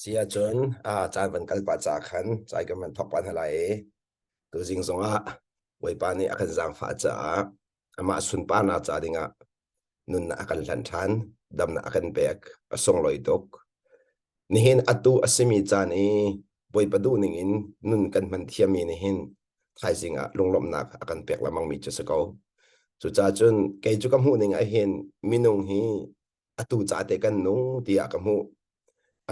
Si ahcun caan van kal pah caah khan cai kan van thawk pah hna lai i tuzing zongah Bawipa nih a kan zaangfah caah amah sunparnak ca dingah nunnak a kan hlanh ṭhan, damnak a kan pek, a sunglawi tuk. Nihin atu a simi caan i Bawipa duh ningin nun kan hman thiammi nih hin thaizing ah lunglawmhnak a kan pek lengmangmi cu si ko. Cucaah cun kei cu ka hmuh ning ah hin minung hi atu ca te kan nung tiah ka hmuh.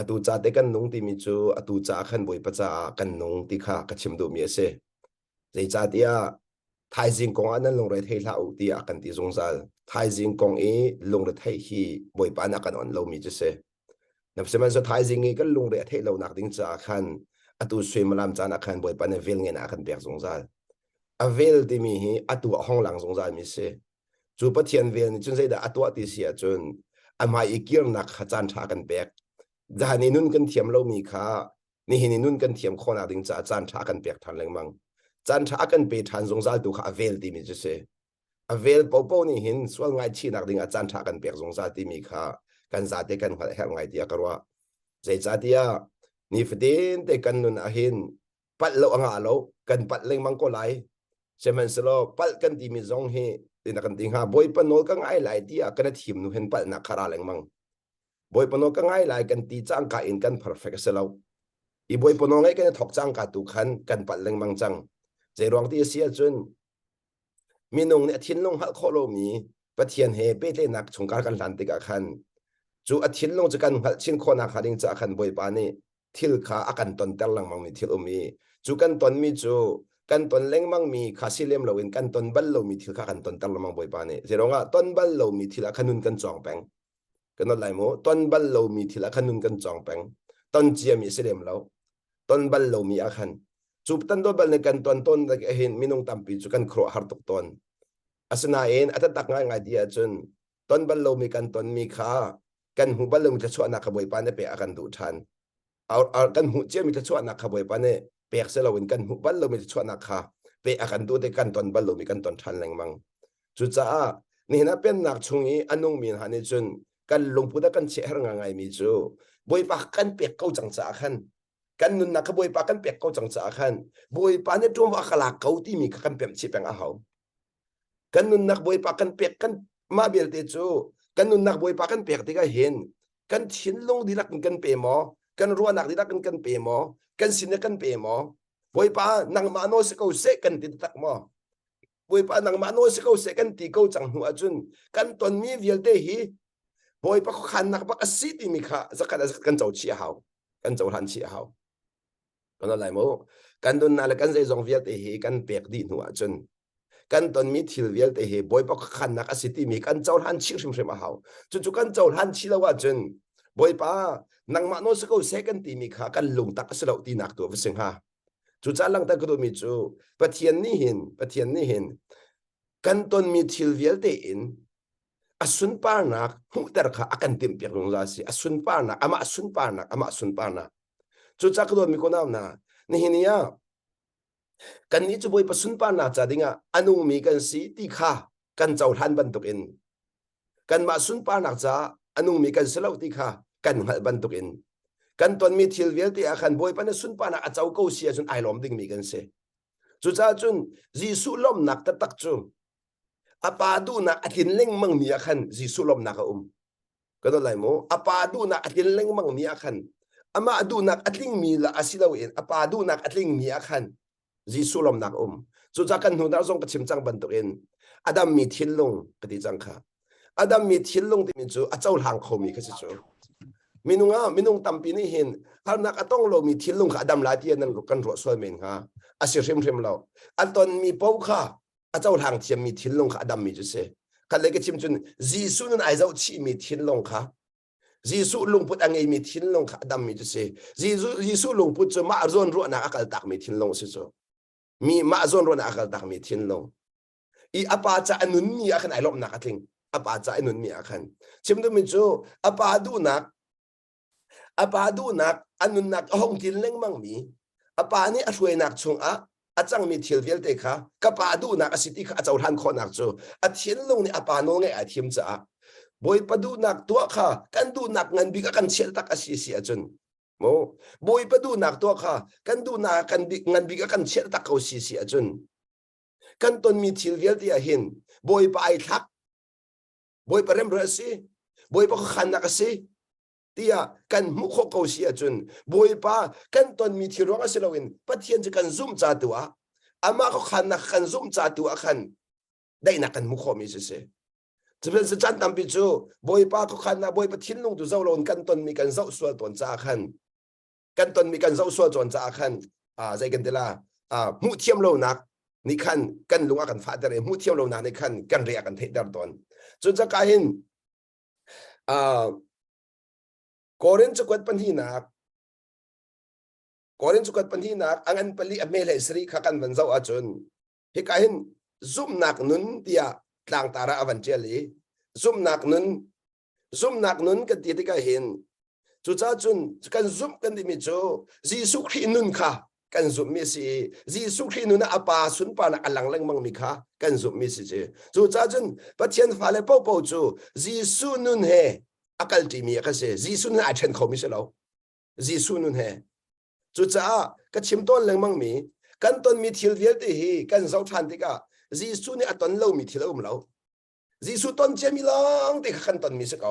Atu ca te kan nung timi cu atu ca khan Bawipa caah kan nung ti kha ka chim duhmi a si. Zeicahtiah thaizing kong ah nan lungre thei hlah u tiah kan ti zungzal. Thaizing kong i lungre theih hi Bawipa nih a kan onh lomi cu si. Sihmanhsehlaw thaizing i kan lungre a theih lonak ding caah khan atu suimilam caan ah khan Bawipa nih vel ngen a kan pek zungzal. A vel timi hi atu a hong lang zungzalmi si. Cu Pathian vel nih cun zeidah a tuah ti si ahcun a hmai i kirnak kha caan ṭha kan pek. Zahan i nun kan thiam lomi kha nihin i nun kan thiam khawhnak ding caah caan ṭha a kan pek ṭhan lengmang. Caan ṭha a kan pe ṭhan zungzal tu kha a vel timi cu si. A vel popo nih hin sual ngaihchihnak ding ah caan ṭha kan pek zungzal timi kha kan zate kan hngalh herh ngai tiah ka ruah. Zeicahtiah nifatin te kan nun ah hin palh lo a ngah lo kan palh lengmang ko lai sihmanhsehlaw palh kan timi zong hi tina kan ti hnga bawipa nawl ka ngai lai tiah kan thim nu hin palhnak kha ra lengmang bawipa nawl ka ngai lai kan ti cangka in kan perfect a si lo i bawipa nawl ngai kan i thok cangka tu khan kan palh lengmang cang zei ruang ti a si ahcun minung nih a thinlung hngalh khawh lomi Pathian he pehtlaihnak chungkar kan hlan tikah khan cu a thinlung cu kan hngalh chin khawhnak hnga ding caah khan Bawipa nih thil kha a kan tonter lengmangmi thil um i cu kan tonmi cu kan ton lengmangmi kha si lem loin kan ton bal lomi thil kha kan tonter lengmang Bawipa nih zeiruangah ton bal lomi thil ah khan nun kan cawng peng kan not lai mu ton bal lomi thil ah khan nun kan cawng peng ton ciami si lem lo ton bal lomi ah khan cu tan ton bal nih kan ton ton hin minung tampi cu kan khuaruah har tuk tawn asinain a taktak ngaingai ti ahcun ton bal lomi kan tonmi kha kan hmu bal lomi thluachuahnak kha Bawipa nih pek a kan duh ṭhan. Kan hmuh ciami thluachuahnak kha Bawipa nih pek si loin kan hmuh bal lomi thluachuahnak kha pek a kan duh te kan ton bal lomi kan ton ṭhan lengmang. Cucaah nihin ah pennak chung i a nungmi hna nih cun kan lungput ah kan chiah herh ngaingaimi cu Bawipa kan pek ko cang caah khan kan nunnak kha Bawipa kan pek ko cang caah khan Bawipa nih ṭuanvo a ka lak ko timi kha kan pemh chih peng a hau. Kan nunnak Bawipa kan pek kan mah belte cu kan nunnak Bawipa kan pek tikah hin kan thinlung dihlak in kan pe maw kan ruahnak dihlak in kan pe maw kan sin kan pe maw Bawipa nangmah nawl si ko seh kan ti tak maw Bawipa nangmah nawl si ko seh kan ti ko cang hnu ahcun kan tonmi vialte hi Bawipa khuakhannak bak a si timi kha zakhat a kan co chih a hau kan cohlan chih a hau Kan lai mu. Kan nunnak le kan zeizong vialte hi kan pek dih hnu ahcun kan tonmi thil vialte hi Bawipa khuakhannak a si timi kan cohlan chih hrimhrim a hau. Cucu kan cohlan chih lo ahcun Bawipa nangmah nawl si ko seh kan timi kha kan lungtak a si lo tinak tu a va si hnga. Cucaah langhter ka duhmi cu Pathian nih hin Pathian nih hin kan tonmi thil vialte in a sunparnak hmuhter kha a kan timhpiak zungzal si. A sunparnak, amah sunparnak, amah sunparnak. Cucaah ka dawtmi kunau hna, nihin ni ah kannih cu Bawipa sunparnak ca dingah a nungmi kan si ti kha kan cohlan bantukin kanmah sunparnak caah a nungmi kan si lo ti kha kan hngalh bantukin kan tonmi thil vialte ah khan Bawipa nih sunparnak a co ko si ahcun ai lawm dingmi kan si. Cucaah cun Jesuh lawmhnak taktak cu a pa duhnak a tlin lengmangmi ah khan Jesuh lawmhnak a um. Ka dawt lai mu. A pa duhnak a tlin lengmang mi ah khan amah duhnak a tlingmi la a si loin a pa duhnak a tlingmi ah khan Jesuh lawmnak a um. Cucaah kan hnu zong ka chim cang bantukin a dammi thinlung ka ti cang kha. A dammi thinlung timi cu a cohlang khomi kha si cu. Minung ah minung tampi nih hin harnak a tong lomi thinlung kha a dam lai ti nan kan ruah sual men hnga. A si hrimhrim lo. A tonmi paoh kha a cohlang thiammi thinlung kha a dammi cu si. Khat lei ka chim cun Jesuh nun ai zohchihmi thinlung kha Jesuh lungput a ngeimi thinlung kha a dammi cu si. Jesuh, Jesuh lungput cu mah zawn ruahnak a kaltakmi thinlung si cu. Mi mah zawn ruahnak a kaltakmi thinlung. I a pa ca a nunmi ah khan ai lawmhnak a tling. A pa ca a nunmi ah khan. Chim duhmi cu a pa duhnak A pa duhnak a nunnak a hung tlin lengmangmi a pa nih a hruainak chungah a cangmi thil vialte kha ka pa duhnak a si ti kha a cohlan khawhnak cu a thinlung nih a pa nawlngaih ai thim caah Bawipa duhnak tuah kha kan duhnak ngan bik a kan chiah tak a si si ahcun. Mu Bawipa duhnak tuah kha kan duhnak kan bik ngan bik a kan chiah tak ko si si ahcun kan tonmi thil vialte ah hin Bawipa ai thlak Bawipa remruat a si Bawipa khuakhannak a si tiah kan hmuh khawh ko si ahcun Bawipa kan tonmi thil ruang a si loin Pathian cu kan zumh ca tu ah amah khuakhannak kan zumh ca tu ah khan daihnak kan hmuh khawhmi si si. Sihmanhsehlaw caan tampi cu Bawipa khuakhannak Bawipa thinlung tu zoh loin kan tonmi kan zoh sual tawn caah khan kan tonmi kan zoh sual tawn caah khan zei kan ti la hmuh thiam lonak nih khan kan lung a kan fahter i hmuh thiam lonak nih khan kan re a kan theihter tawn. Cucaah hin Korin cakuat pahnihnak Korin cakuat pahnihnak a ngan pali a hme hlei sarih kha kan van zoh ahcun hika hin zumhnak nun tiah tlangtar ah a van ṭial i zumhnak nun zumhnak nun kan ti tikah hin cucaah cun kan zumh kan timi cu Jesuh Khrih nun kha kan zumhmi a si i Jesuh Khrih nun ah a pa sunparnak a lang lengmangmi kha kan zumhmi a si ci. Cucaah cun Pathian fale paohpaoh cu Jesuh nun he a kalṭimi a kan si. Jesuh nun ai ṭhen khomi si lo. Jesuh nun he. Cucaah ka chim tawn lengmangmi kan tonmi thil vialte hi kan zoh ṭhan tikah Jesuh nih a ton lomi thil a um lo. Jesuh ton ciami lawng te kha kan tonmi si ko.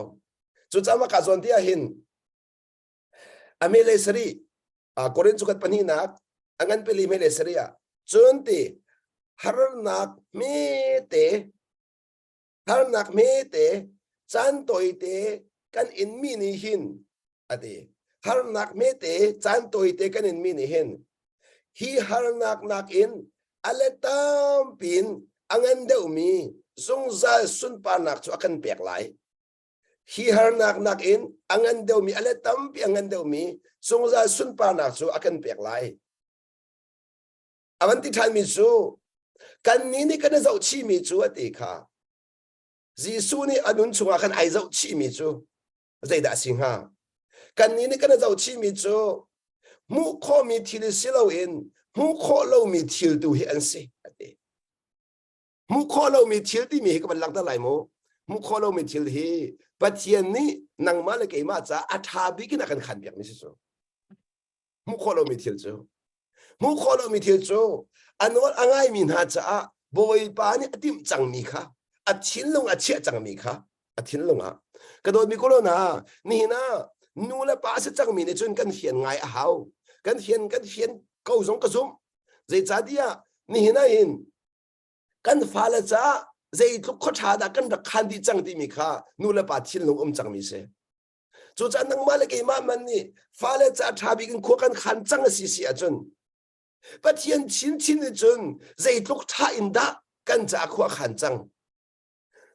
Cucaah mah ka zawn ti ah hin a mele sarih Korin cu kan pahnihnak a ngan peli mele sarih ah cun ti harnak hmete harnak hmete caan tawite kan inmi nih hin a ti harnak hmete caan tawite kan inmi nih hin hi harnak nakin a let tampi in a ngan deuhmi zungzal sunparnak cu a kan pek lai. Hi harnak nakin a ngan deuhmi a let tampi a ngan deuhmi zungzal sunparnak cu a kan pek lai. A van ti ṭhanmi cu kannih nih kan i zohchihmi cu a ti kha Jesuh nih a nun chungah khan ai zohchihmi cu zeidah a si hnga? Kannih nih kan i zohchihmi cu hmuh khawhmi thil si loin hmuh khawh lomi thil tu hi an si a ti. Hmuh khawh lomi thil timi hi ka van langhter lai mu. Hmuh khawh lomi thil hi Pathian nih nangmah le keimah caah a ṭha bik in a kan khan piakmi si cu. Hmuh khawh lomi thil cu. Hmuh khawh lomi thil cu a nawl a ngaimi hna caah Bawipa nih a timh cangmi kha a thinlung a chiah cangmi kha a thinlung ah ka dawtmi kolo hna nihin ah nu le pa a si cangmi nih cun kan fian ngai a hau kan fian kan fian ko zong ka zumh zeicahtiah nihin ah hin kan fale caah zeitluk khuaṭha dah kan rak khan dih cang timi kha nu le pa thinlung um cangmi si Cucaah nangmah le keimah man nih fale ca ṭha bik in khua kan khan cang a si si ahcun Pathian chinchin nih cun zeitluk ṭha in dah kan caah khua khan cang.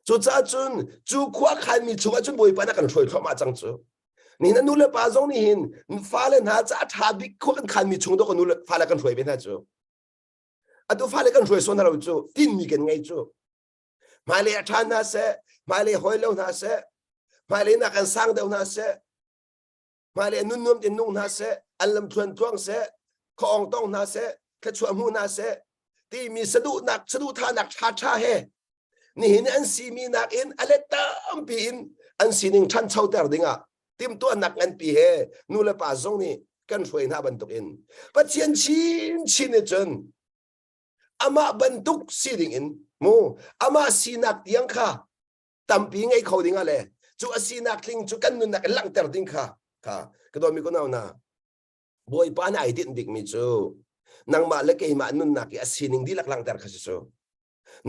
Cucaah cun cu khua khanmi chungah cun Bawipa nih a kan hruai thluahmah cang cu. Nihin nu le pa zong nih hin fale hna caah ṭha bik khua kan khanmi chung dawh nu le fale kan hruai ve hna cu. Atu fale kan hruai sawn hna lo cu tinmi kan ngei cu. Hmailei a ṭha hna seh, hmailei hawi lo hna seh, hmailei nak an sang deuh hna seh, hmailei nun nuam tein nung hna seh, an lam thluan tluang seh, khuaawng tong hna seh, thluachuah hmu hna seh, timi saduhnak saduhthahnak ṭhaṭha he nihin an simi nakin a let tampi in an sining ṭhanchoter dingah timhtuahnak nganpi he nu le pa zong nih kan hruai hna bantukin Pathian chinchin nih cun amah bantuk si ding in mu amah sinak tiang kha tampi ngei kho ding ah le cu a sinak tling cu kan nunnak in langhter ding kha kha ka dawmi ko nau na bawipa nih ai dinh bikmi cu nangmah le keimah nunnak i a sining dihlak langhter kha si cu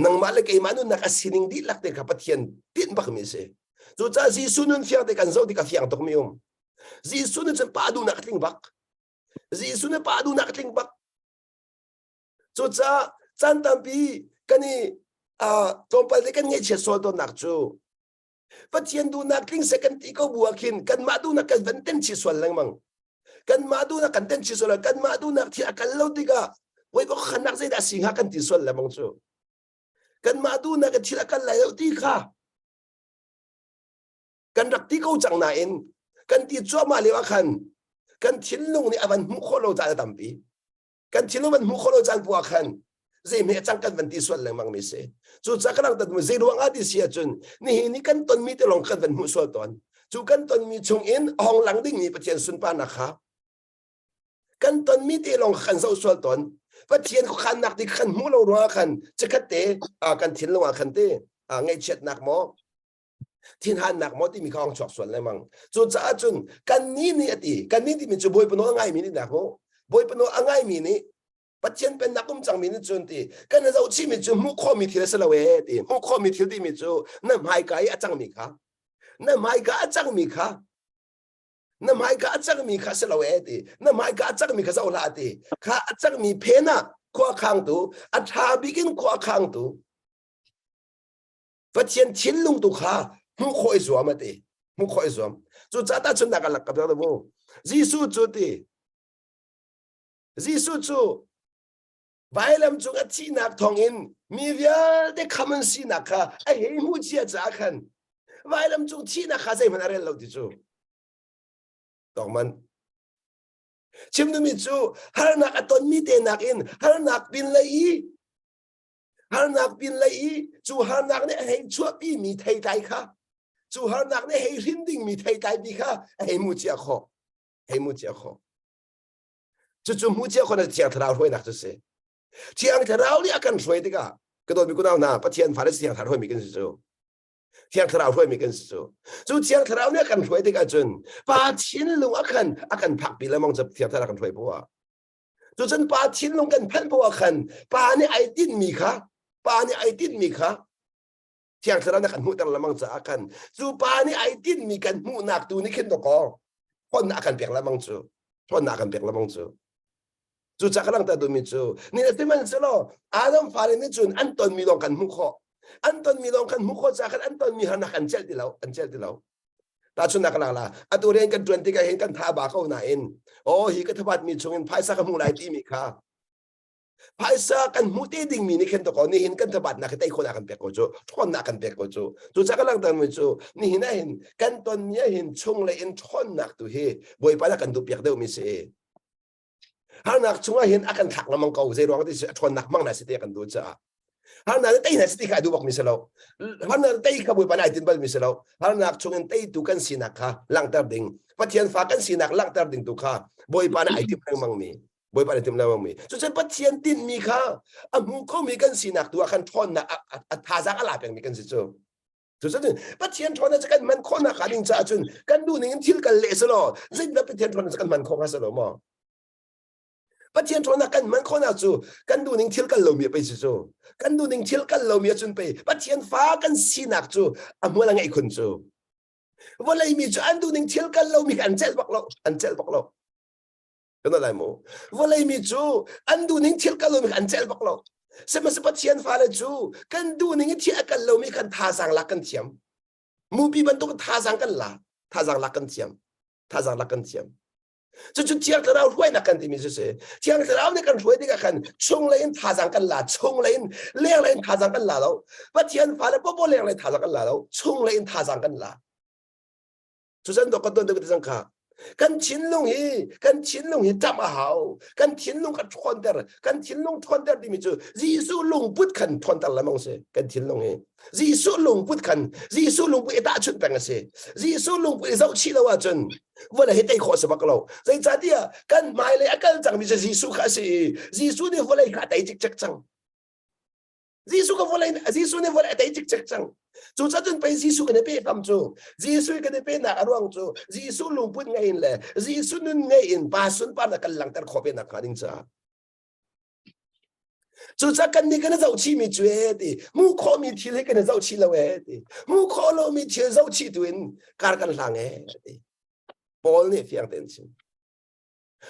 nangmah le keimah nunnak a sining dihlak te kha Pathian tinh bakmi si cucaah Jesuh nun fiang te kan zoh tik a fiang tukmi um Jesuh nun cun pa duhnak a tling bak Jesuh nih pa duhnak a tling bak Cucaah caan tampi kan i tlawmpal te kan ngaihchiat sual tawnnak cu Pathian duhnak tling seh kan ti ko bu ah khin kanmah duhnak kan van ten chih sual lengmang. Kanmah duhnak kan ten chih sual kanmah duhnak thil a kal lo tikah Bawipa khannak zeidah a si hnga kan ti sual lengmang cu. Kanmah duhnak in thil a kal lai lo ti kha kan rak ti ko cang nain kan ti cuahmah lio ah khan kan thinlung nih a van hmuh khawh lo caan a tampi. Kan thinlung van hmuh khawh lo caan poah khan zeihme a cang kan van ti sual lengmang mi si. Cucaah kan rak zei ruang ah ti si ahcun nihin ni kan tonmi te lawng kan van hmuh sual tawn. Cu kan tonmi chung in a hong lang dingmi Pathian sunparnak kha. Kan tonmi te lawng kha kan zoh sual tawn. Pathian khuakhannak ti khan hmuh lo ruangah khan chikkhat te kan thinlung ah khan te ngaihchiatnak maw thinhannak maw timi kha ong chuak sual lengmang. Cucaah cun kannih nih a ti, kannih timi cu Bawipa nawl a ngaimi nih dah mu. Bawipa nawl a ngaimi nih Pathian pennak um cangmi nih cun ti kan i zohchihmi cu hmuh khawhmi thil a si lo ee ti hmuh khawhmi thil timi cu na hmaika i a cangmi kha na hmaika a cangmi kha na hmaika a cangmi kha si lo ee ti na hmaika a cangmi kha zoh hlah ti kha a cangmi phen ah khua khangtu a ṭha bik in khua khangtu Pathian thinlung tu kha hmuh khawh i zuam a ti hmuh khawh i zuam cu ca tahchunhnak a lak ka pek mu Jesuh cu ti Jesuh cu vailam cung a thihnak thawngin mi vialte kham an sinak kha a hei hmuh cia caah khan vailam cung thihnak kha zeihmanh a rel lo ti cu tawk man chim duhmi cu harnak a tonmi te nakin harnak pin lei i harnak pin lei i cu harnak nih a hei chuahpi mi theitlai kha cu harnak nih hei hrin dingmi theitlai pi kha a hei mu cia khawh hei mu cia khawh Cucu hmu cia khon Thiang Thlarau hruainak cu si. Thiang Thlarau nih a kan hruai tikah ka dawtmi kunau hna Pathian fale Thiang Thlarau hruaimi kan si cu. Thiang Thlarau hruaimi kan si cu. Cu Thiang Thlarau nih a kan hruai tikah cun Pa thinlung a khan a kan phakpi lengmang cu Thiang Thlarau kan hruai poah. Cucun Pa thinlung kan phanh poah khan Pa nih ai tinhmi kha Pa nih ai tinhmi kha Thiang Thlarau nih kan hmuhter lengmang caah khan cu pa nih ai tinhmi kan hmuhnak tu nih khin dawkaw ṭhawnnak a kan pek lengmang cu ṭhawnnak a kan pek lengmang cu cucaah ka langhter duhmi cu ni le sihmanhsehlaw Adam fale nih cun an tonmi lawng kan hmuh khawh an tonmi lawng kan hmuh khawh caah khan an tonmi harnak an celh ti lo an celh ti lo tahchunhnak ka lak la atu rian kan ṭuan tikah hin kan tha ba ko nain oh hi ka thabat mi chungin phaisa ka hmuh lai timi kha Phaisa kan hmuh te dingmi nih khin to nihin kan thabatnak hi tei khawhnak kan pek ko cu ṭhawnnak kan pek ko cu cucaah ka langhtermi cu nihin ah hin kan tonmi ah hin chunglei in ṭhawnnak tu hi Bawipa nih a kan duhpiak deuhmi si harnak chungah hin a kan thlak lengmang ko zei ruang ti si a ṭhawnnak hmang na si ti a kan duh caah harnak tei na si ti kha a duh bakmi si lo harnak tei kha Bawipa nih ai tin balmi si lo harnak chungin teitu kan sinak kha langhter ding Pathian fa kan sinak langhter ding tu kha Bawipa nih ai tim lengmang mi Bawipa nih timh lengmang mi cucun Pathian tinhmi kha a hmu khomi kan sinak tu ah khan ṭhawnnak a thazaang a la pengmi kan si cu cucun Pathian ṭhawnnak cu kan hman khawhnak hnga ding caah cun kan duh ning in thil kal leh selaw zeitindah Pathian ṭhawnnak cu kan hman khawh hnga si lo maw Pathian ṭhawnnak kan hman khawhnak cu kan duh ning thil kal lomi pei si cu kan duh ning thil kal lomi ahcun pei Pathian fa kan sinak cu a hmual a ngeih khun cu vawlei mi cu an duh ning thil kal lomi kha an celh bak lo an celh bak lo Kan lai mu. Vawlei mi cu an duh ning thil kal lomi an celh bak lo. Sihmanhsehlaw Pathian fale cu kan duh ning in thil a kal lomi kan thazaang lak kan thiam. Mupi bantuk thazaang kan la. Thazaang lak kan thiam. Thazaang lak kan thiam. Cucu Thiang Thlarau hruainak kan timi cu si. Thiang Thlarau nih kan hruai tikah khan chunglei in thazaang kan la, chunglei in lenglei in thazaang kan la lo. Pathian fale popo lenglei thazaang kan la lo, chunglei in thazaang kan la. Cucan dok ka tuan deuh cang kha. Kan thinlung hi kan thinlung hi ṭamh a hau. Kan thinlung kha ṭhawnter. Kan thinlung ṭhawnter timi cu Jesuh lungput khan ṭhawnter lengmang si. Kan thinlung hi Jesuh lungput khan Jesuh lungput i tahchunh peng a si. Jesuh lungput i zohchih lo ahcun vawlei hi tei khawh si bak lo. Zeicahtiah kan hmailei a kal cangmi cu Jesuh kha a si i Jesuh nih vawlei kha a tei cikcek cang. Jesuh ka vawlei Jesuh nih vawlei a tei cikcek cang. Cucaah cun pei Jesuh kan i pe kam cu Jesuh kan i penak a ruang cu Jesuh lungput ngei in le Jesuh nun ngei in pa sunparnak kan langhter khawh ve nak hnga ding caah. Cucaah kan nih kan i zohchih mi cu ee ti hmuh khawhmi thil hi kan i zohchih lo ee ti hmuh khawh lomi thil zohchih tu in kar kan hlang ee ti Paul nih fiang tein chim.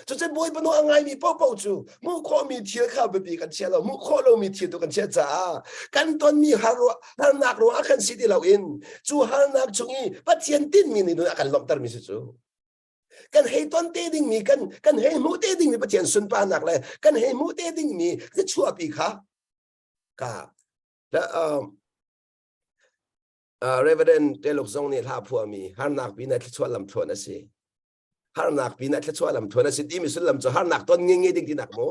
Cucun Bawipa nawl a ngaimi paohpaoh cu hmuh khawhmi thil kha biapi kan chia lo, hmuh khawh lomi thil tu kan chiah caah kan tonmi harnak ruangah kan si ti loin cu harnak chung i Pathian tinhmi nih a kan lawmhtermi si cu. Kan hei ton te dingmi, kan, kan hei hmuh te dingmi Pathian sunparnak le kan hei hmuh te dingmi ka chuahpi kha ka Reverend Teluk zong nih hla phuahmi harnak pin ah thluachuah lam thluan a si. Harnak pin ah thluachuah lam thuan a si timi sullam cu harnak ton nge nge ding tinak mu.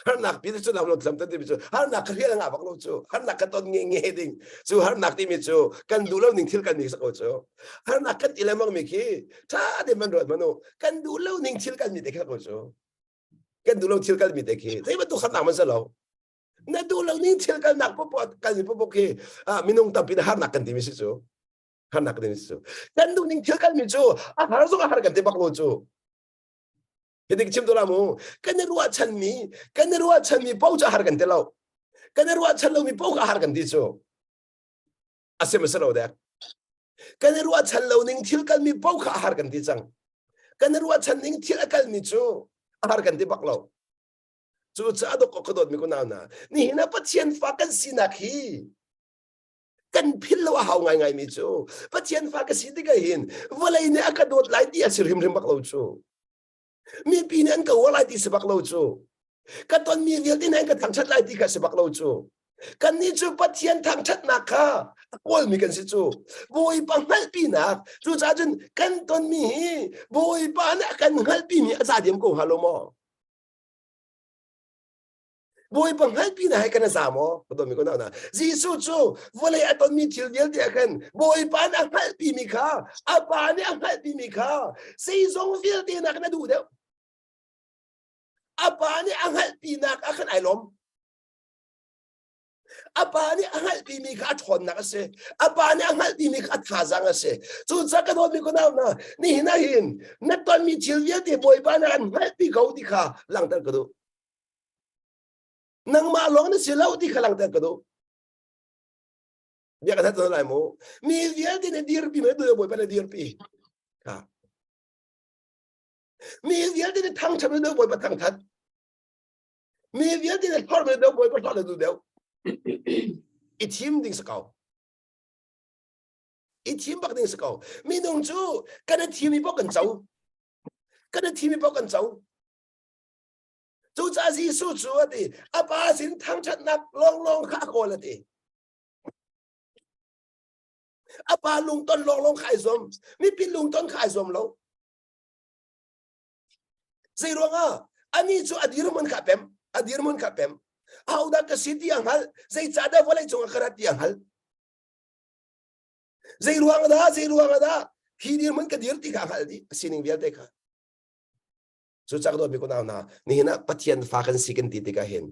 Harnak pin cu lam lam ton timi cu harnak ka hrial nga bak lo cu harnak ka ton nge nge ding cu harnak timi cu kan duh lo ning thil kan mi sak ko cu harnak kan ti lengmang mi khi tha te man ruat manu kan duh lo ning thil kan mi te kha ko cu. Kan duh lo thil kalmi te khi zei bantuk harnak man si lo. Na duh lo ning thil kalnak popo kalmi popo khi minung tampi na harnak kan timi si cu. Harnak kan timi si cu. Kan duh ning thil kalmi cu a har zong a har kan ti bak lo cu. Hitik chim tu la mu. Kan i ruahchanmi, kan i ruahchanmi paoh cu a har kan ti lo. Kan i ruahchan lomi paoh kha a har kan ti cu. A sim a si lo dek. Kan i ruahchan lo ning thil kalmi paoh kha a har kan ti cang. Kan i ruahchan ning thil a kalmi cu a har kan ti bak lo. Cu caah dok ka dawtmi ku nau na nihin ah Pathian fa kan sinak hi kan phil lo a hau ngaingai mi cu Pathian fa ka si tikah hin vawlei nih a ka dawt lai ti a si hrimhrim bak lo cu. Mipi nih an ka uar lai ti si bak lo cu. Ka tonmi vialte nih an ka thangṭhat lai ti kha si bak lo cu. Kannih cu Pathian thangṭhatnak kha a kawlmi kan si cu. Bawipa hngalhpinak cucaah cun kan tonmi hi Bawipa nih a kan hngalhpimi a za diam ko hnga lo maw? Bawipa hngalhpi na he kan za maw? Ka dawmi ko na. Jesuh cu vawlei a tonmi thil vialte ah khan Bawipa nih a hngalhpimi kha a Pa nih a hngalhpimi kha zeizong vialte nak na duh deuh. A Pa nih a hngalhpinak ah khan ai lawm. A pa nih a hngalhpimi kha a ṭhawnnak a si. A pa nih a hngalhpimi kha a thazaang a si. Cucaah ka dawtmi ka nau hna, nihin ah hin na tonmi thil vialte Bawipa nih an hngalhpi ko ti kha langhter ka duh. Nangmah lawng na si lo ti kha langhter ka duh. Bia ka that lai mu. Mi vialte nih dirpi me tu Bawipa nih dirpi. Kha. Mi vialte nih thangṭhat me Bawipa thangṭhat. Mi vialte nih hlorh me deuh Bawipa hlorh le duh deuh. I thim ding si ko. I thim bak ding si ko. Minung cu kan i thim i paoh kan co. Kan i thim i paoh kan co. Cucaah Jesuh cu a ti, a pa sin thangṭhatnak lawnglawng kha a kawl a ti. A pa lungton lawnglawng kha ai zuam. Mipi lungton kha ai zuam lo. Zei ruangah anih cu a dirhmun kha pem, a dirhmun kha pem. Ahodah ka si ti a hngalh, zeicahdah vawlei cungah ka rat ti a hngalh. Zei ruang dah, zei ruang dah hi dirhmun ka dir ti kha a hngalh dih, a sining vialte kha. Cu cak dawtmi kunau hna, nihin ah Pathian fa kan si kan ti tikah hin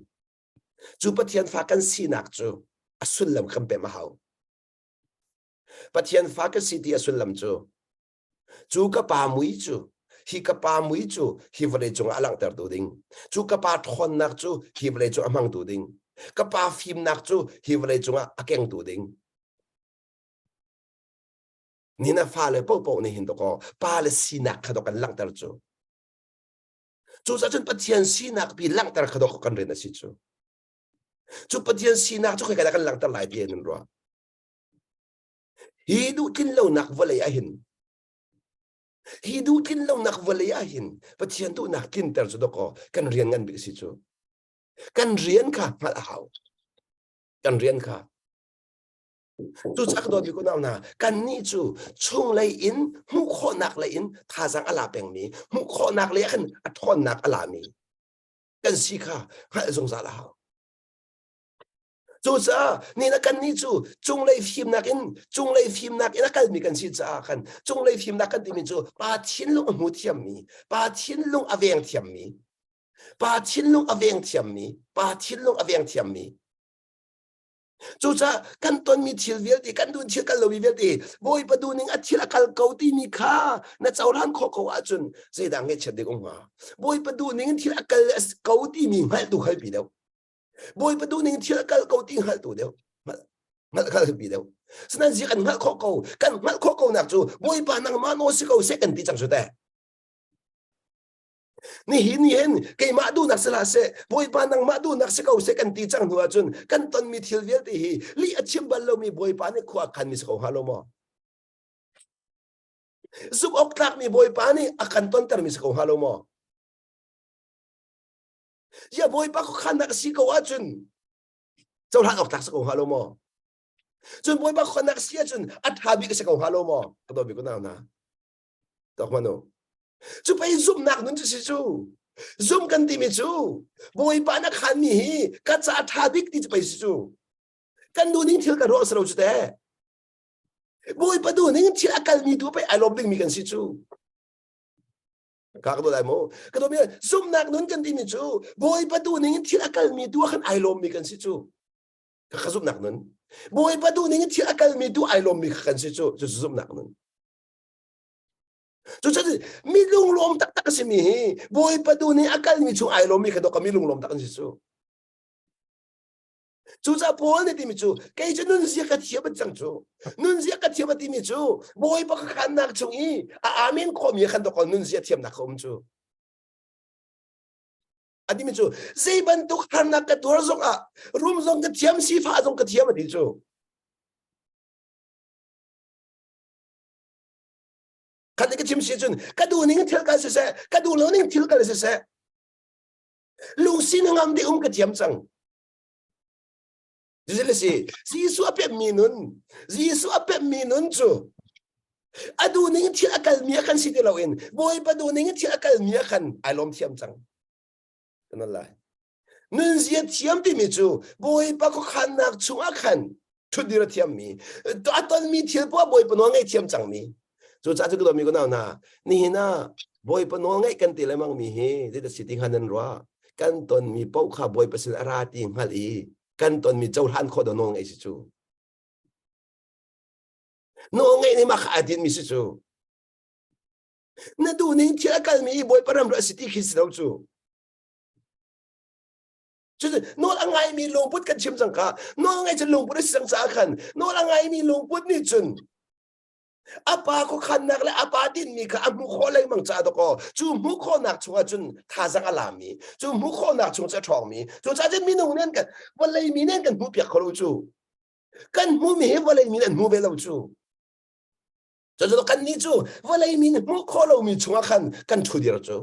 cu Pathian fa kan sinak cu a sullam kan pem a hau. Pathian fa ka si ti a sullam cu cu ka pa mui cu hi ka pa mui cu hi vawlei cungah a langhtertu ding cu ka pa ṭhawnnak cu hi vawlei cu a hmangtu ding ka pa fimnak cu hi vawlei cungah a kengtu ding ni na fale paohpaoh nih hin dawkaw pa le sinak kha dawk kan langhter cu cucaah cun Pathian sinak pi langhter kha dawk kan rian a si cu cu Pathian sinak cu khoika dah kan langhter lai ti in ruah hi duhtlin lonak vawlei ah hin hi duhtlin lonak vawlei ah hin Pathian duhnak tlinter cu dawkaw kan rian ngan bik a si cu kan rian kha hngalh a hau kan rian kha Cucaah ka dawtmi unau hna, kannih cu chunglei in hmuh khawhnak lei in thazaang a la pengmi, hmuh khawhnak lei ah khan a ṭhawnnak a lami kan si kha hngalh zungzal a hau. Cucaah ni na kannih cu cunglei fimnak in cunglei fimnak in a kalmi kan si caah khan cunglei fimnak kan timi cu pa thinlung a hmu thiammi, pa thinlung a veng thiammi, pa thinlung a veng thiammi, pa thinlung a veng thiammi Cucaah kan tonmi thil vialte, kan duh thil kal lomi vialte, Bawipa duhning a thil a kal ko timi kha na cohlan khawh ko ahcun zeidah ngaihchiat ding um hnga? Bawipa duhning in thil a kal ko timi hngalhtu halpi deuh. Bawipa duhning thil a kal ko ti hngalhtu deuh. Hngalh hngalhpi deuh. Sinain zi kan hngalh khawh ko. Kan hngalh khawh ko nak cu Bawipa nangmah nawl si ko seh kan ti cang cu teh. Nihin ni hin keimah duhnak si hlah seh, Bawipa nangmah duhnak si ko seh kan ti cang hnu ahcun kan tonmi thil vialte hi lih a chim bal lomi Bawipa nih khua a khanmi si ko hnga lo maw? Zumh awk tlakmi Bawipa nih a kan tontermi si ko hnga lo maw? Ziah Bawipa khuakhannak a si ko ahcun cohlan awk tlak si ko hnga lo maw? Cun Bawipa khuakhannak a si ahcun a ṭha bik a si ko hnga lo maw? Ka dawt bik unau hna. Tok manu. Cu pei zumhnak nun cu si cu. Zum kan timi cu Bawipa na khanmi hi ka ca ṭha bik ti cu pei si cu. Kan duh ning thil kan ruah si lo cu te. Bawipa duh ning thil a kalmi tu pei ai lawm dingmi kan si cu. Ka ka lai mu. Ka mi zumhnak nun kan timi cu Bawipa duh ning in thil a kalmi tu ah khan ai lawmmi kan si cu. Ka ka zumhnak nun. Bawipa duh ning in thil a kalmi tu ai lawmmi kha kan si cu. Cu zumhnak nun. Cucun mi lunglawm taktak a simi hi Bawipa duh ning a kalmi chung ai lawmmi kha dawk mi lunglawm tak an si cu. Cucaah Paul nih timi cu kei cu nunzia ka thiam an cang cu. Nunzia ka thiam a timi cu Bawipa ka khannak chung i a amen khawhmi khan dawk nunzia thiamnak ka um cu. A timi cu zei bantuk harnak ka tuar zong ah rum zong ka thiam sifah zong ka thiam a ti cu. Khat ka chim si cun ka duh ning thil kal siseh ka duh lo ning thil kal siseh lungsi ngam te um ka thiam cang. Si Jesuh a pemmi nun Jesuh a pemmi nun cu a duh ning thil a kalmi a kan si ti loin Bawipa duh ning thil a kalmi a kan ai lawm thiam cang. Kan lai. Nunzia thiam timi cu Bawipa khuakhannak chungah khan ṭhutdir a thiammi a tonmi thil poah Bawipa nawl ngaih thiam cangmi. Cucaah cu ka dawtmi ka nau hna nihin ah Bawipa nawl ngaih kan ti lengmang mi hi zeidah si ti hnga nan ruah? Kan tonmi paoh kha Bawipa sin a ra ti hngalh i kan tonmi cohlan khawh dawh nawl ngaih si cu. Nawl ngaih nih mah kha aa tinhmi si cu. Na duh ning thil a kalmi i Bawipa ram a si ti khi si lo cu. Cucu nawl a ngaimi lungput kan chim cang kha. Nawl ngaih cu lungput a si cang caah khan nawl a ngaimi lungput nih cun a pa khuakhannak le a pa tinhmi kha a hmuh khawh lengmang caah dawkaw cu hmuh khawhnak chungah cun thazaang a lami cu hmuh khawhnak chung cu a ṭhawngmi cucaah cun minung nih an kan vawlei mi nih an kan hmuhpiak kho lo cu kan hmuhmi hi vawlei mi nih an hmu ve lo cu cucu kannih cu vawlei mi nih hmuh khawh lomi chungah khan kan ṭhudir cu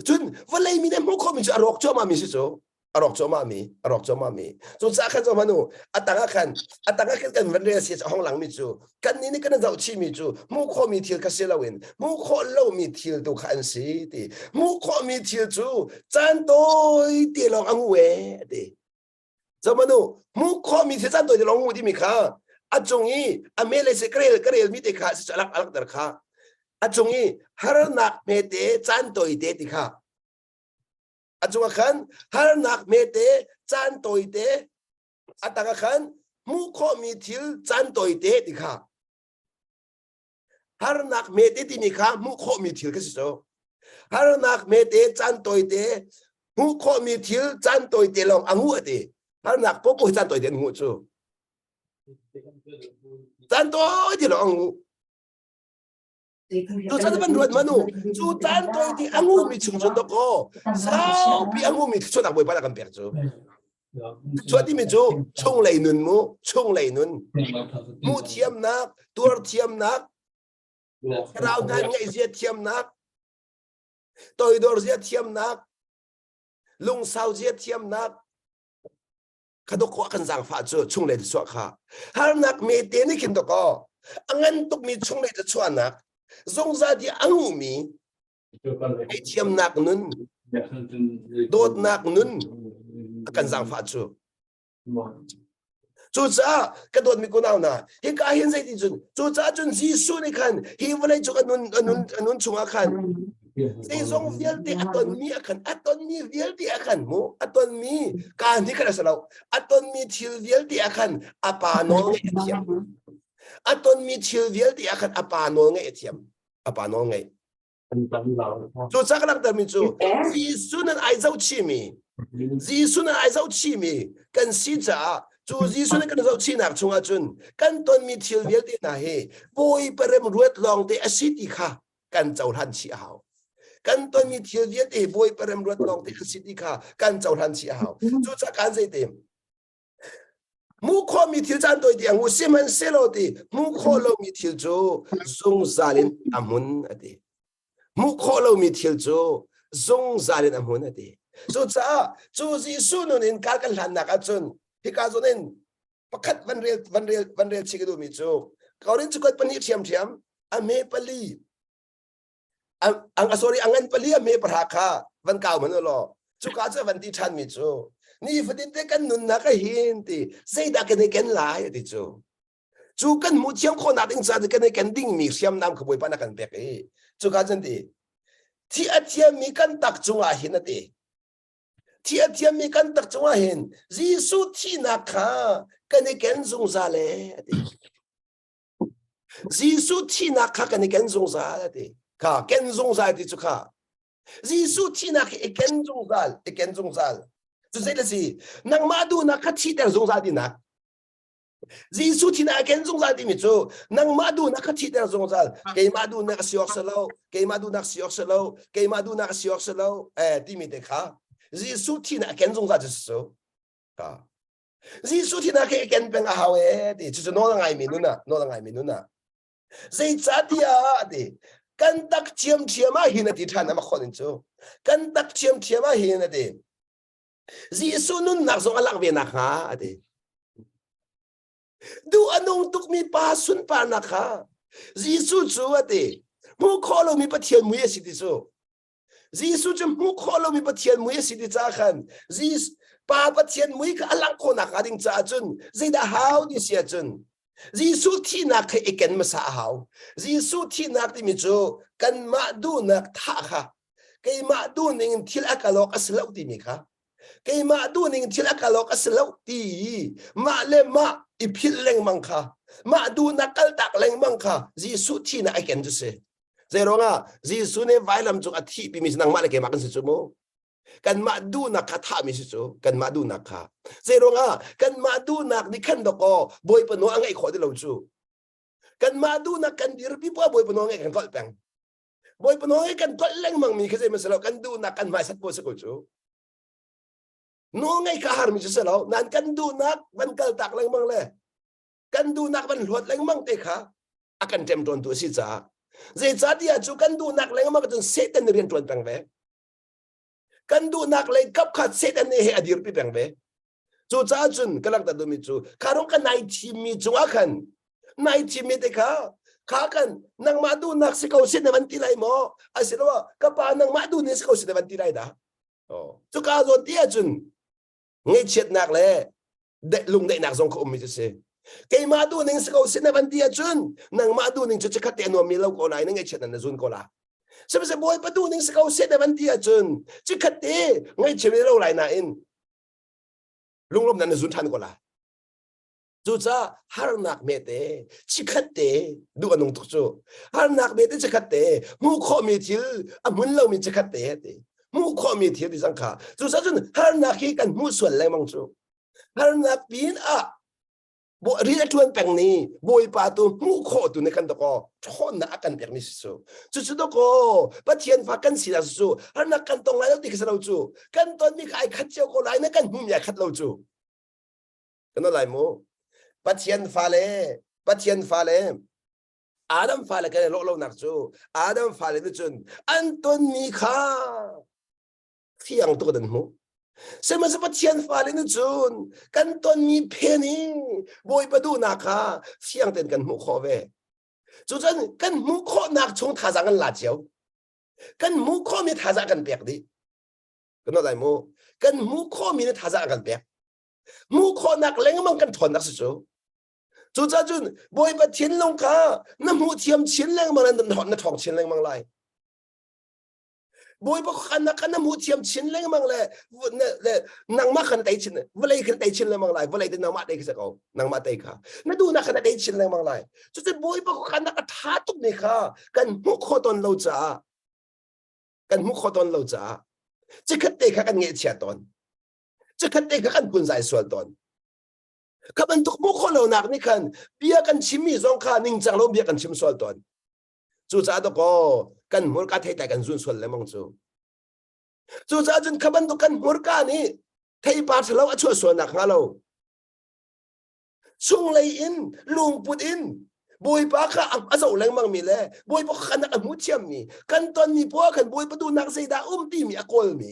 Cun vawlei mi nih hmuh khawhmi cu a rawk cuahmah mi si cu. A rawk cuahmah mi, a rawk cuahmah mi. Cucaah khan zoh hmanh u, a tang ah khan, a tang ah khan kan van rel si a hong langmi cu kannih nih kan zoh chihmi cu hmuh khawhmi thil kha si loin hmuh khawh lomi thil tu kha an si ti. Hmuh khawhmi thil cu caan tawi te lawng a ngu ee ti. Zohmanh u, hmuh khawhmi thil caan tawi te lawng ngu timi kha a cung i a mele si ka rel ka relmi te kha si alak alak ter kha a cung i harnak hmete caan tawi te ti kha a cung ah khan harnak hmete caan tawi te a tang ah khan hmuh khawhmi thil caan tawi te ti kha Harnak hmete timi kha hmuh khawhmi thil kha si cu. Harnak hmete caan tawite hmuh khawhmi thil caan tawite lawng a nguh a ti. Harnak popo hi caan tawite an nguh cu. Caan tawite lawng a nguh. Tu caan van ruat manu cu caan tawite a nguhmi chung cun dawkaw saupi a nguhmi thluachuahnak Bawipa dah kan pek cu. Chuah timi cu chunglei nun mu, chunglei nun. Hmuh thiamnak, tuar thiamnak, thlarau hna ngaihzia thiamnak, toidor zia thiamnak, lungsau zia thiamnak, kha dawkaw kan zaangfah cu chunglei chuah kha. Harnak mete nih khin dawkaw a ngan tukmi chunglei chuahnak zungzal di a nguhmi Ngaihthiamnak nun, dawtnak nun a kan zaangfah cu. Cucaah ka dawtmi kunau hna, hika hin zeiti cun, cucaah cun Jesuh nih khan hi vawlei cung a nun, a nun, a nun chungah khan zeizong vialte a tonmi a khan, a tonmi vialte a khan mu, a tonmi kaa hnih khan a si lo, a tonmi thil vialte a khan a pa nawl ngeih a thiam. A tonmi thil vialte a khan a pa nawl ngeih a thiam. A pa nawl ngeih. Cucaah ka langhtermi cu Jesuh nan ai zohchihmi Jesuh nan ai zohchihmi kan si caah cu Jesuh nan kan zohchihnak chungah cun kan tonmi thil vialte hna hi Bawipa remruat lawngte a si ti kha kan cohlan chih a hau. Kan tonmi thil vialte hi Bawipa remruat lawngte a si ti kha kan cohlan chih a hau. Cucaah kan zeiti Hmuh khawhmi thil caan tawi tiang u sihmanhsehlaw ti hmuh khawh lomi thil cu zungzal in a hmun a ti. Hmuh khawh lomi thil cu zungzal in a hmun a ti. Cucaah cu Jesuh nun in kar kan hlannak ahcun hika zawn in pakhat van rel van rel van rel chih ka duhmi cu Korin cakuat pahnih ṭhiamṭhiam a hme pali ang sorry a ngan pali a hme pahra kha van kau hmanh law cuka cu van ti ṭhan mi cu nifatin te kan nunnak a hin ti zeidah kan i ken lai ti cu cu kan hmuh thiam khawhnak ding caah kan i ken dingmi hriamnam kha Bawipa na kan pek i cuka cun ti. Thi a thiammi kan tak cungah hin a ti. Thi a thiammi kan tak cungah hin Jesuh thihnak kha kan i ken zungzal e a ti. Jesuh thihnak kha kan i ken zungzal a ti. Kha ken zungzal ti cu kha Jesuh thihnak hi i ken zungzal, i ken zungzal. Cu zei si? Nangmah duhnak kha thihter zungzal tinak. Jesuh thihnak a ken zungzal timi cu nangmah duhnak kha thihter zungzal. Keimah duhnak a si awk si lo, keimah duhnak si awk si lo, keimah duhnak a si awk si lo, eh timi te kha Jesuh thihnak a ken zungzal cu cu. Ka. Jesuh thihnak hi i ken peng a hau e ti cucu nawl a ngaimi nun ah nawl a ngaimi nun ah Zeicahtiah a ti kan tak ṭhiamṭhiam ah hin a ti ṭhan ama khon in cu kan tak ṭhiamṭhiam ah hin a ti Jesuh nunnak zong a lak ve nakhnga a ti duh a nung tukmi pa sunparnak kha Jesuh cu a ti hmuh khawh lomi Pathian mui a si ti cu Jesuh cu hmuh khawh lomi Pathian mui a si ti caah khan Jesuh Pa Pathian mui kha a langh khawh nakhnga ding caah cun zeidah hau ti si ahcun Jesuh thihnak kha i ken hmasa a hau. Jesuh thihnak timi cu kanmah duhnak thah kha keimah duhning in thil a kal awk a si lo timi kha keimah duhning thil a kal awk a si lo ti mah le mah i philh lengmang kha mah duhnak kaltak lengmang kha Jesuh thihnak i ken cu si. Zeiruangah Jesuh nih vailam cung a thih pimi cu nangmah le keimah kan si cu mu. Kanmah duhnak kha thahmi si cu kanmah duhnak kha. Zeiruangah kanmah duhnak nih khan dawkaw Bawipa nawl a ngeih khawh ti lo cu. Kanmah duhnak kan dirpi poah Bawipa nawl ngeih kan tlolh peng. Bawipa nawl ngeih kan tlolh lengmang mi kha zei si lo kan duhnak kan hmaisat pawl si ko cu. Nawl ngeih kha harmi cu si lo nan kan duhnak van kaltak lengmang le kan duhnak van hluat lengmang te kha a kan ṭemṭawntu a si caah zeicahtiah cu kan duhnak lengmang cun Satan nih rian ṭuan peng ve kan duhnak lei kap kha Satan nih he a dirpi peng ve cucaah cun ka langhter duhmi cu kha rong ka nai thimmi cungah khan nai thimmi te kha kha kan nangmah duhnak si ko sin na van ti lai maw asiloah ka pa nangmah duh ning si ko sin na van ti lai dah cuka zawn ti ahcun ngaihchiatnak le lungdaihnak zong kha ummi cu si keimah duhning si ko sin na van ti ahcun nangmah duhning cu chikkhat te a nuammi lo ko lai na ngaihchiat na zun ko la sihmanhsehlaw bawipa duhning si ko sin na van ti ahcun chikkhat te ngaihchiat lo lai nain lunglawmnak na zun ṭhan ko la Cucaah harnak hmete chikhat te duh a nung tuk cu. Harnak hmete chikhat te hmuh khawhmi thil a hmun lomi chikhat te ti. Hmuh khawhmi thil ti cang kha. Cucaah cun harnak hi kan hmuh sual lengmang cu. Harnak pin ah rian a ṭuan peng ni Bawipa tu hmuh khawh tu nih kan dakaw ṭhawnnak a kan pekmi si cu. Cucu dakaw Pathian fa kan sinak cu harnak kan tong lai lo ti kha si lo cu. Kan tonmi kha ai khat cio ko lai na kan hmuhmi ai khat lo cu. Kan lai mu. Pathian fale, Pathian fale, Adam fale kan i lawh lonak cu Adam fale nih cun an tonmi kha fiang tuk an hmuh. Sihmanhsehlaw Pathian fale nih cun kan tonmi phen i Bawipa duhnak kha fiang tein kan hmuh khawh ve. Cucun kan hmuh khawhnak chung thazaang kan la cio. Kan hmuh khawhmi thazaang kan pek dih. Kan lai mu. Kan hmuh khawhmi nih thazaang kan pek. Hmuh khawhnak lengmang kan ṭhawnnak si cu. Cucaah cun Bawipa thinlung kha na hmuh thiam chin lengmang na na ṭhawng chin lengmang lai. Bawipa kha kha na hmuh thiam chin lengmang le le nangmah kha na tei chin vawlei kha na tei chin lengmang lai vawlei te nangmah tei kha si ko nangmah tei kha na duhnak kha na tei chin lengmang lai cucu Bawipa kha a ṭha tuk mi kha kan hmuh khawh tawn lo caah kan hmuh khawh tawn lo caah cikhat te kha kan ngeihchia tawn Cikhat te kha kan phunzai sual tawn. Kha bantuk hmuh khawh lonak nih khan bia kan chimmi zong kha ningcang lo bia kan chim sual tawn. Cucaah dakaw kan hmurka theitlai kan zun sual lengmang cu. Cucaah cun kha bantuk kan hmurka nih theipar ṭhalo a chuah sual nak hnga lo. Chunglei in lungput in Bawipa kha a zoh lengmang mi le Bawipa kha a hmu thiammi kan tonmi poah khan Bawipa duhnak zeidah um timi a kawlmi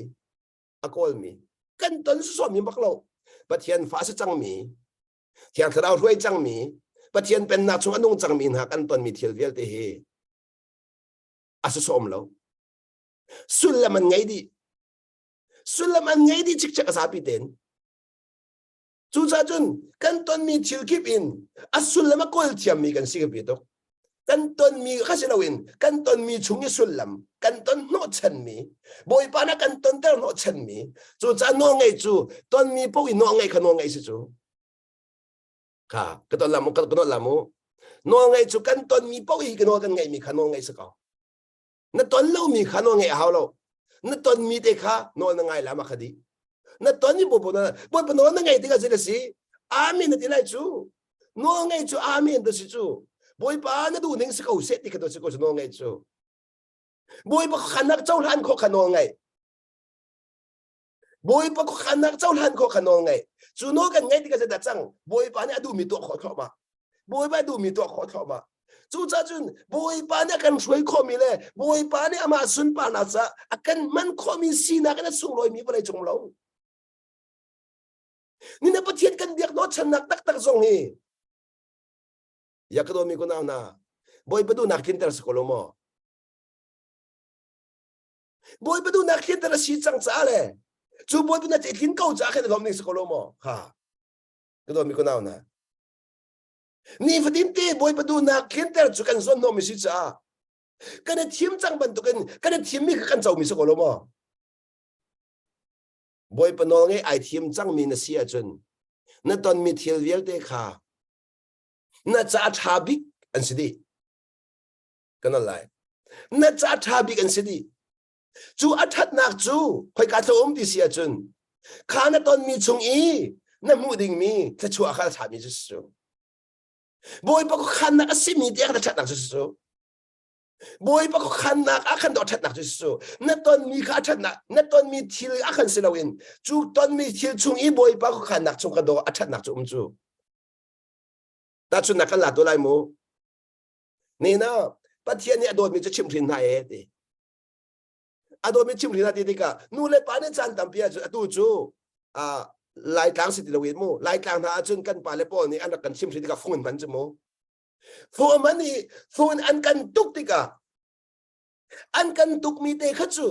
a kawlmi kan ton sawmi bak lo Pathian fa si cangmi Thiang Thlarau hruai cangmi Pathian pennak chung a nung cangmi hna kan tonmi thil vialte hi a si sawm lo sullam an ngei dih sullam an ngei dih cikcek a zapi ten cucaah cun kan tonmi thil kip in a sullam a kawl thiammi kan si ka pi tuk. Kan tonmi kha si loin kan tonmi chung i sullam kan ton hnawhchanmi Bawipa na kan tonter hnawhchanmi cucaah nawlngeih cu tonmi paoh i nawlngeih kha nawlngeih si cu kha ka ton lam ka nawl lam u nawlngeih cu kan tonmi paoh i ka nawl kan ngeihmi kha nawlngeih si ko. Na ton lomi kha nawl ngeih a hau lo. Na tonmi te kha nawl na ngai la ma kha dih. Na tonmi popo na Bawipa nawl na ngeih tikah zei si amen na ti lai cu. Nawl ngeih cu amen ta si cu. Bawipa na duh ning si ko seh ti kha to si ko cu nawl ngeih cu. Bawipa khanak cohlan khawh kha nawl ngeih. Bawipa khuakhannak cohlan khawh kha nawl ngeih. Cu nawl kan ngeih tikah zeidah cang? Bawipa nih a duhmi tuah khawh thluahmah. Bawipa duhmi tuah khawh thluahmah. Cucaah cun Bawipa nih a kan hruai khawhmi le Bawipa nih amah sunparnak caah a kan hman khawhmi sinak in a sunglawimi vawlei cung lo. Ni na Pathian kan biak hnawhchannak taktak zong hi ya ka dawmi kunau hna Bawipa duhnak tlinter si ko lo maw? Bawipa duhnak tlinter a si cang caah le cu Bawipa na tlin ko caah khin a lawm ning si ko lo maw? Ha. Ka dawmi kunau hna. Nifatin te Bawipa duhnak tlinter cu kan zawn hnawhmi si caah kan i thim cang bantukin kan i thimmi kha kan comi si ko lo maw? Bawipa nawl ngei ai thim cangmi na si ahcun na tonmi thil vialte kha na ca ṭha bik an si dih. Kan al lai. Na ca ṭha bik an si dih. Cu a ṭhatnak cu khoika thlo um ti si ahcun kha na tonmi chung i na hmuh dingmi thluachuah kha a ṭhami cu si cu. Bawipa khuakhannak a simi tiang na ṭhatnak cu si cu. Bawipa khuakhannak ah khan dawh ṭhatnak cu si cu. Na tonmi kha a ṭhatnak, na tonmi thil ah khan si loin cu tonmi thil chung i Bawipa khuakhannak chung ka dawh a ṭhatnak cu um cu. Tahchunhnak kan la tu lai mu. Nina Pathian nih a dawtmi cu chimhhrin hna e ti. A dawtmi chimhhrin hna ti tikah nu le pa nih caan tampi ahcun atu cu uh, Laitlang si ti loin mu Laitlang hna ahcun kan pa le pawl nih an rak kan chimhhrin tikah fung in hman cu mu. Fung hman i fung an kan tuk tikah an kan tukmi te kha cu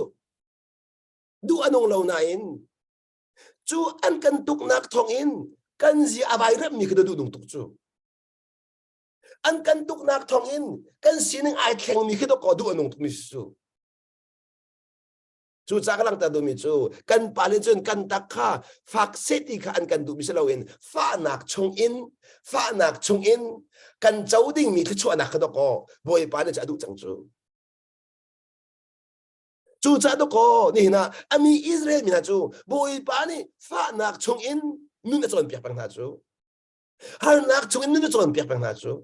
duh a nung lo nain cu an kan tuknak thawngin kan zi a vai remmi kha duh nung tuk cu. An kan tuknak thawngin kan sining ai thlengmi khi dawkaw duh a nung tukmi si cu. Cu ca ka langhter duhmi cu kan pale cun kan tak kha fak seh ti kha an kan duhmi si loin fahnak chungin fahnak chungin kan co dingmi thluachuahnak kha dawkaw Bawipa nih cu a duh cang cu. Cucaah dawkaw nihin ah a mi Israel mi hna cu Bawipa nih fahnak chungin nun a cawnpiak peng hna cu. Harnak chungin nun a cawnpiak peng hna cu.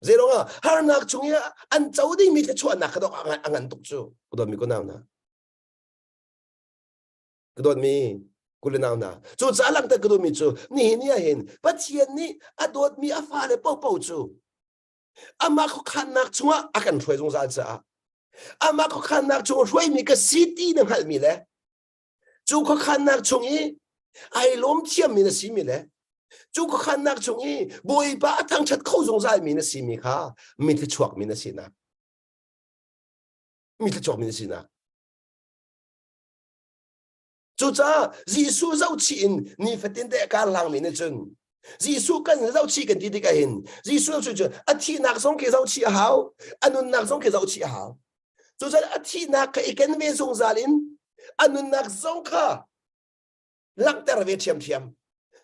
Zeiruang ah harnak chung i an co dingmi thluachuahnak kha dok a ngan tuk cu. Ka dawtmi ka nau hna. Ka dawtmi kul le nau hna. Cucaah langhter ka duhmi cu nihin ni ah hin Pathian nih a dawtmi a fale paohpaoh cu amah khuakhannak chungah a kan hruai zungzal caah amah khuakhannak chung hruaimi ka si ti na hngalhmi le Cu khuakhannak chung i ai lawm thiammi na simi le cu khuakhannak chung i Bawipa a thangṭhat kho zungzalmi na simi kha mi thluachuakmi na sinak. Mi thluachuakmi na sinak. Cucaah Jesuh zohchih in nifatin te a kar hlangmi nih cun Jesuh kan zohchih kan ti tikah hin Jesuh cu a thihnak zong khi zohchih a hau, a nunnak zong khi zohchih a hau. Cucaah a thihnak kha i ken ve zungzal in a nunnak zong kha langhter ve ṭhiamṭhiam.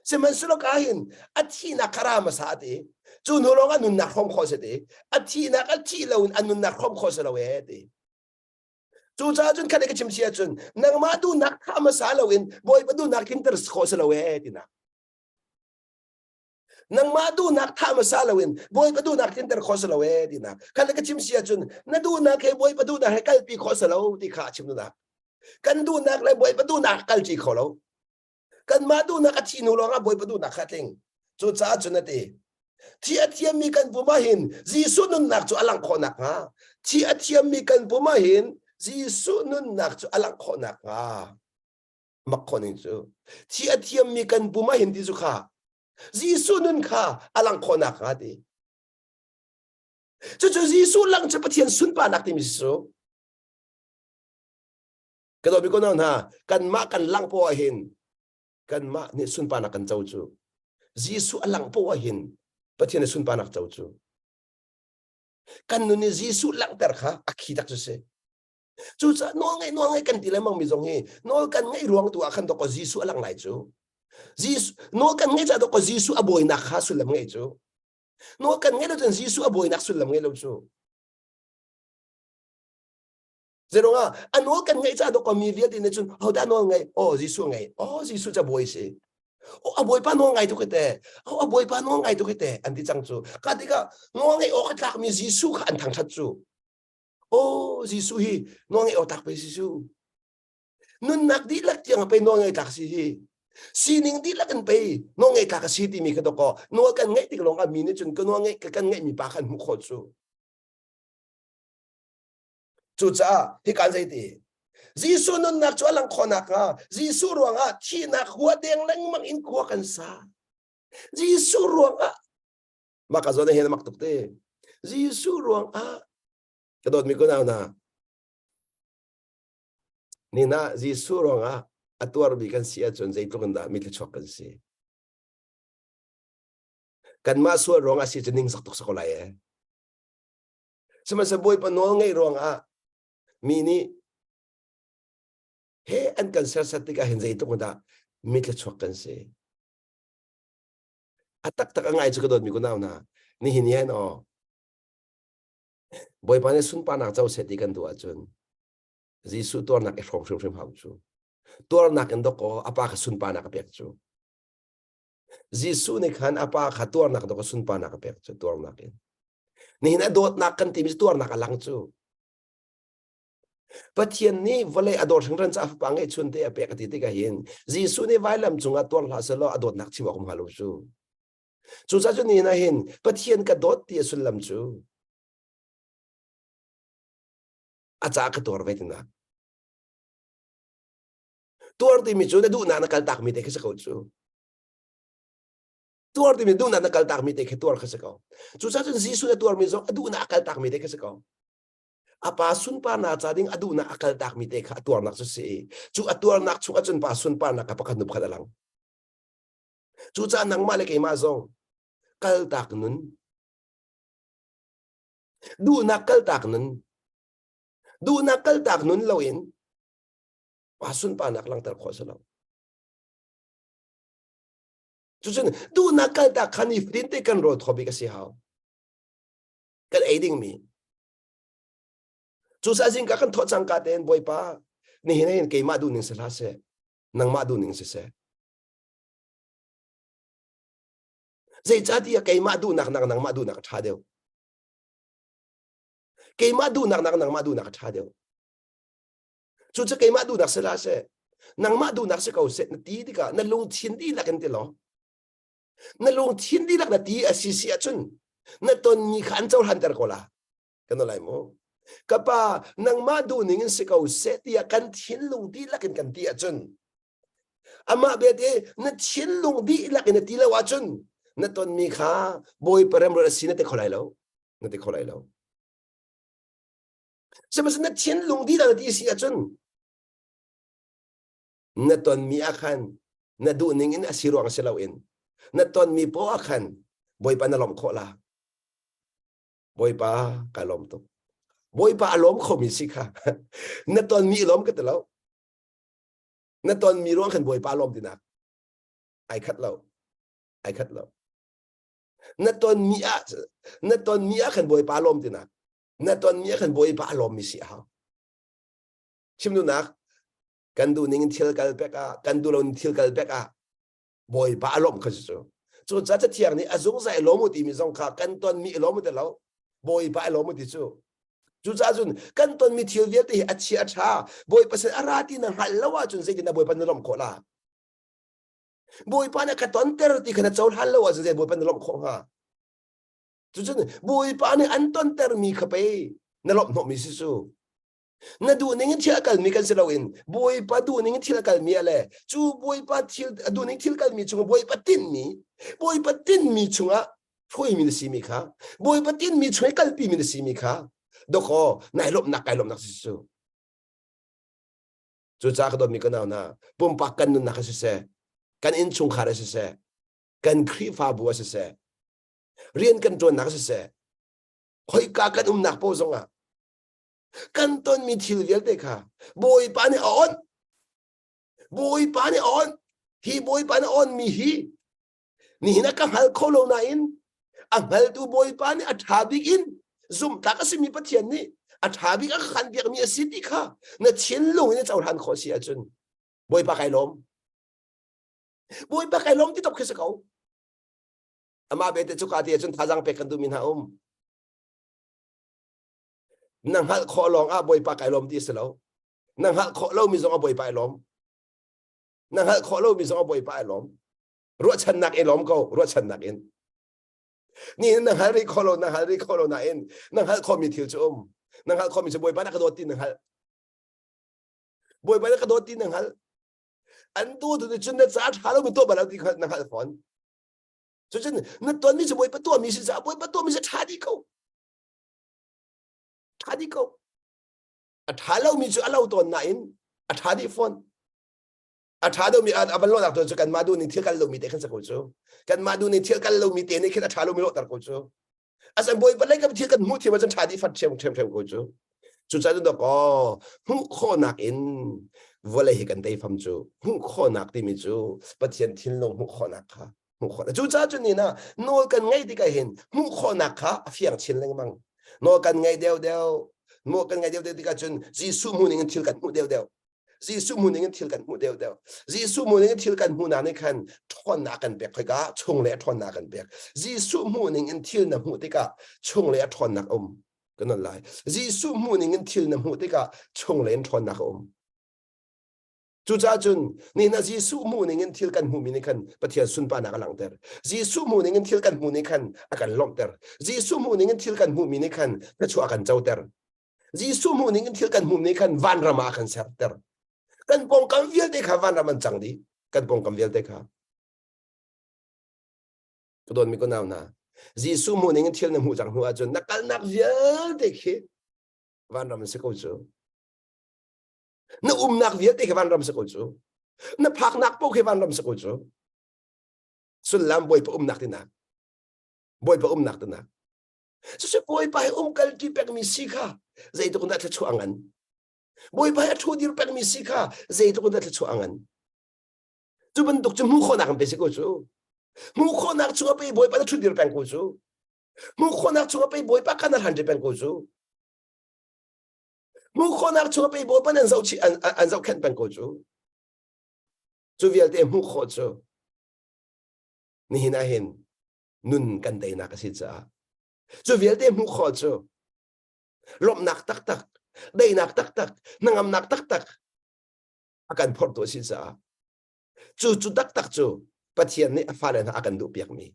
Sihmanhsehlaw ka hin a thihnak kha ra hmasa a ti. Cu hnu lawng a nunnak hrawm khawh si ti. A thihnak a thih lo in a nunnak hrawm khawh si lo ee ti. Cucaah cun khat ka chim si ahcun nangmah duhnak kha hmasa lo in Bawipa duhnak tlinter khawh si lo ee tinak. Nangmah duhnak thah hmasa loin Bawipa duhnak tlinter khawh si lo ee tinak. Khan ka chim si ahcun na duhnak he Bawipa duhnak he kalpi khawh si lo ti kha a chim duhnak. Kan duhnak le Bawipa duhnak kalṭi kho lo. Kanmah duhnak a thih hnu lawngah Bawipa duhnak kha a tling. Cucaah cun a ti. Thi a thiammi kan pum ah hin Jesuh nunnak cu a langh khawh nakhnga thi a thiammi kan pum ah hin Jesuh nunnak cu a langh khawh nakhnga mak khawh ning cu thi a thiammi kan pum ah hin ti cu kha Jesuh nun kha a langh khawh nakhnga ti cucu Jesuh lang cu Pathian sunparnak timi si cu ka dawt mi ko hna kanmah kan langh poah hin kanmah nih sunparnak kan co cu Jesuh a langh poah hin. Pathian i sunparnak co cu. Kan nun i Jesuh langhter kha a khi tak cu si. Cucaah nawl ngeih nawl ngeih kan ti lengmang mi zong hi nawl kan ngeih ruang tu ah khan dawkaw Jesuh a lang lai cu. Jesuh nawl kan ngeih caah dawkaw Jesuh a bawinak kha sullam ngei cu. Nawl kan ngeih lo cun Jesuh a bawinak sullam ngei lo cu. Zeiruangah a nawl kan ngeih caah dawkaw mi vialte nih cun hodah nawl ngei? Oh Jesuh ngei. Oh Jesuh ca bawi si. Oh a bawipa nawl ngai tuk te. Oh a bawipa nawl ngai tuk te an ti cang cu. Ka tikah nawl ngeih awk a tlakmi Jesuh kha an thangṭhat cu. Oh Jesuh hi nawl ngeih awk tlak pei si cu. Nunnak dihlak tiang pei nawl ngeih tlak si hi. Sining dihlak in pei nawl ngeih tlak a si timi kha dawkaw nawl kan ngeih tik lawng ah mi nih cun ka nawl ngeih kan ngeihmi pa kha an hmuh khawh cu. Cucaah hikan zeiti Jesuh nunnak cu a langh khawh nakhnga Jesuh ruangah thihnak hua deng lengmang in khua kan sa. Jesuh ruangah mah ka zawn hin mak tuk te. Jesuh ruangah ka dawtmi ko nau na nina Jesuh ruangah a tuarmi kan si ahcun zeitluk in dah mi thluachuak kan si. Kanmah sual ruangah si cu ningzak tuk sa ko lai eh. Sihmanhsehlaw Bawipa nawl ngeih ruangah mi nih he an kan sersiat tikah hin zeitluk in dah mi thluachuak kan si. A taktak a ngai cu ka dawtmi kunau hna, nihin hi aw Bawipa nih sunparnak co seh ti kan duh ahcun Jesuh tuarnak i hrawm hrimhrim hau cu. Tuarnak in dawkaw a pa kha sunparnak a pek cu. Jesuh nih khan a pa kha tuarnak dawkaw sunparnak a pek cu tuarnak in. Nihin a dawtnak kan timi cu tuarnak a lang cu. Pathian nih vawlei a dawt hringhran caah fapa ngeihchun te a pek a ti tikah hin Jesuh nih vailam cungah tuar hlah selaw a dawtnak chim awk um hnga lo cu. Cucaah cu nihin ah hin Pathian ka dawt ti a sullam cu a caah ka tuar ve tinak. Tuar timi cu na duhnak na kaltakmi te khi si ko cu. Tuar timi duhnak na kaltakmi te khi tuar kha si ko. Cucaah cun Jesuh na tuarmi zong a duhnak a kaltakmi te khi si ko. A pa sunparnak ca ding a duhnak a kaltakmi te kha a tuarnak cu si i cu a tuarnak chung ahcun pa sunparnak kha pakhat hnu pakhat a lang. Cucaah nangmah le keimah zong kaltak nun duhnak kaltak nun duhnak kaltak nun loin pa sunparnak langhter khawh si lo. Cucun duhnak kaltak kha nifatin te kan rawl thaw bik a si hau. Kan ei dingmi. Cucaah zingka kan thawh cangka tein Bawipa nihin hin keimah duhning si hlah seh, nangmah duhning si seh. Zeicahtiah keimah duhnak nak nangmah duhnak a ṭha deuh. Keimah duhnak nak nangmah duhnak a ṭha deuh. Cucu keimah duhnak si hlah seh, nangmah duhnak si ko seh na ti tikah na lungthin dihlak in ti law na lungthin dihlak na ti a si si ahcun na tonmi kha an cohlanter ko la kan lai mu ka pa nangmah duhning in si ko seh tiah kan thinlung dihlak in kan ti ahcun amah belte na thinlung dihlak in na ti lo ahcun na tonmi kha bawipa remruat a si na ti kho lai lo na ti kho lai lo Sihmanhsehlaw na thinlung dihlak na ti si ahcun na tonmi ah khan na duhning in a si ruang si loin na tonmi poah ah khan Bawipa na lawmh khawh la. Bawipa ka lawm tuk. Bawipa a lawm khomi si kha. na tonmi i lawm ka ti lo. Na tonmi ruang khan Bawipa a lawm tinak. Ai khat lo. Ai khat lo. Na tonmi ah na tonmi ah khan Bawipa a lawm tinak. Na tonmi ah khan Bawipa a lawmmi si a hau. Chim duhnak kan duh ning in thil kal pek ah kan duh lo in thil kal pek ah Bawipa a lawmh kha cu. Cucaah Cathiang nih a zungzal i lawm u timi zong kha kan tonmi i lawm u ti lo. Bawipa i lawm u ti cu. Cucaah cun kan tonmi thil vialte hi a chia a ṭha. Bawipa sin a ra ti na hngalh lo ahcun zeitin dah Bawipa na lawmh khawh la? Bawipa nih ka tonter ti kha na cohlan lo ahcun zei Bawipa na lawmh khawh hnga? Cucun Bawipa nih an tontermi kha pei na lawmh hnawhmi si cu. Na duhning in thil a kalmi kan si loin Bawipa duhning in thil a kalmi a le cu Bawipa thil a duhning thil kalmi chungah Bawipa tinhmi Bawipa tinhmi chungah hruaimi na simi kha Bawipa tinhmi chung i kalpimi na simi kha dawkaw nai lawmhnak kai lawmhnak si cu. Cucaah ka dawtmi ka nau hna pumpak kan nunnak ah siseh kan innchungkhar ah siseh kan Khrihfabu ah siseh. Rian kan ṭuannak siseh, khoika kan umnak paoh zongah kan tonmi thil vialte kha Bawipa nih a onh. Bawipa nih a onh. Hi Bawipa nih a onhmi hi nihin ah ka hngal kho lo nain a hngaltu Bawipa nih a ṭha bik in zumhtlak a simi Pathian nih a ṭha bik a khan piakmi a si ti kha na thinlung in na cohlan khawh si ahcun Bawipa kai lawm. Bawipa kai lawm ti tok khi si ko. Amah bete cu ka ti ahcun thazaang pek kan duhmi hna um. Na hngalh khawh lawng ah Bawipa kai lawm ti a si lo. Na hngalh khawh lomi zong ah Bawipa ai lawm. Na hngalh khawh lomi zong ah Bawipa ai lawm. Ruahchannak i lawm ko, ruahchannak in. Ni na hngal rih khawh lo, na hngal rih khawh lo nain na hngalh khawhmi thil cu um. Na hngalh khawhmi cu Bawipa na ka dawt ti na hngalh. Bawipa na ka dawt ti na hngalh. An tu tu cun na ca ṭha lomi tuah bal lo ti na hngalh fawn. Cucun na tuanmi cu Bawipa tuahmi si caah Bawipa tuahmi cu ṭha dih ko. Ṭha dih ko. A ṭha lomi cu a lo tawn nain a ṭha dih fawn. A ṭha deuhmi a van lawhnak cu kanmah duh ning thil kal lomi te khan si ko cu. Kanmah duh ning thil kal lomi te nih khin a ṭha lomi lawhter ko cu. Asan Bawipa lei kam thil kan hmuh thiam ahcun ṭha dih fat ṭhiam ṭhiam ṭhiam ko cu. Cucaah cun dawkaw hmuh khawhnak in vawlei hi kan tei fam cu hmuh khawhnak timi cu Pathian thinlung hmuh khawhnak kha hmuh khawh. Cucaah cun ni na nawl kan ngaih tikah hin hmuh khawhnak kha a fiang chin lengmang. Nawl kan ngaih deuhdeuh, nawl kan ngaih deuhdeuh tikah cun Jesuh hmuh ning in thil kan hmuh deuhdeuh. Jesuh hmuh ning in thil kan hmuh deuhdeuh. Jesuh hmuh ning in thil kan hmuhnak nih khan ṭhawnnak kan pek khoika chunglei a ṭhawnnak kan pek. Jesuh hmuh ning in thil na hmuh tikah chunglei a ṭhawnnak a um. Kan on lai. Jesuh hmuh ning in thil na hmuh tikah chunglei in ṭhawnnak a um. Cucaah cun nihin ah Jesuh hmuh ning in thil kan hmuhmi nih khan Pathian sunparnak a langhter. Jesuh hmuh ning in thil kan hmuh nih khan a kan lawmhter. Jesuh hmuh ning in thil kan hmuhmi nih khan thluachuah a kan coter. Jesuh hmuh ning in thil kan hmuh nih khan vanram ah a kan serter. Kan pawngkam vialte kha vanram an cang dih. Kan pawngkam vialte kha. Ka dawtmi ka nau hna, Jesuh hmuh ning in thil na hmuh cang hnu ahcun na kalnak vialte khi vanram an si ko cu. Na umnak vialte khi vanram si ko cu. Na phaknak paoh khi vanram si ko cu. Sullam Bawipa umnak tinak. Bawipa umnak tinak. Cucu Bawipa he umkal ṭi pekmi si kha zeitluk in dah thluachuah a ngan. Bawipa he a ṭhu dir pekmi si kha zeitluk in dah thluachuah a ngan. Cu bantuk cu hmuh khawhnak an pe si ko cu. Hmuh khawhnak chungah pei Bawipa na ṭhu dir peng ko cu. Hmuh khawhnak chungah pei Bawipa kha na hlan ṭi peng ko cu. Hmuh khawhnak chungah pei Bawipa nan zoh an, an zohkhenh peng ko cu. Cu vialte hmuh khawh cu nihin ah hin nun kan teinak a si caah cu vialte hmuh khawh cu lawmhnak taktak daihnak taktak hnangamnak taktak a kan phortu a si caah cu cu taktak cu Pathian nih a fale hna a kan duhpiakmi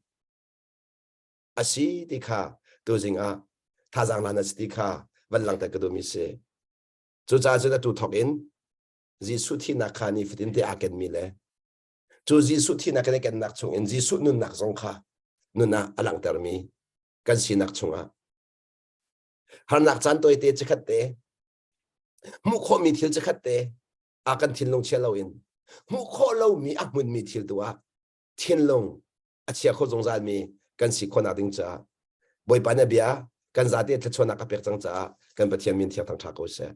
a si ti kha tuzing ah thazaang lan a si ti kha van langhter ka duhmi si. Cucaah cun atu thawk in Jesuh thihnak kha nifatin te aa kenmi le Cu Jesuh thihnak kan i kennak chungin Jesuh nunnak zong kha nun ah a langhtermi kan sinak chungah harnak caan tawite chikkhat te hmuh khawhmi thil chikkhat te a kan thinlung chia loin hmuh khawh lomi a hmunmi thil tu ah thinlung a chia kho zungzalmi kan si khawhnak ding caah Bawipa nih a bia kan zate thluachuahnak a pek cang caah kan Pathian min thiang thangṭha ko seh.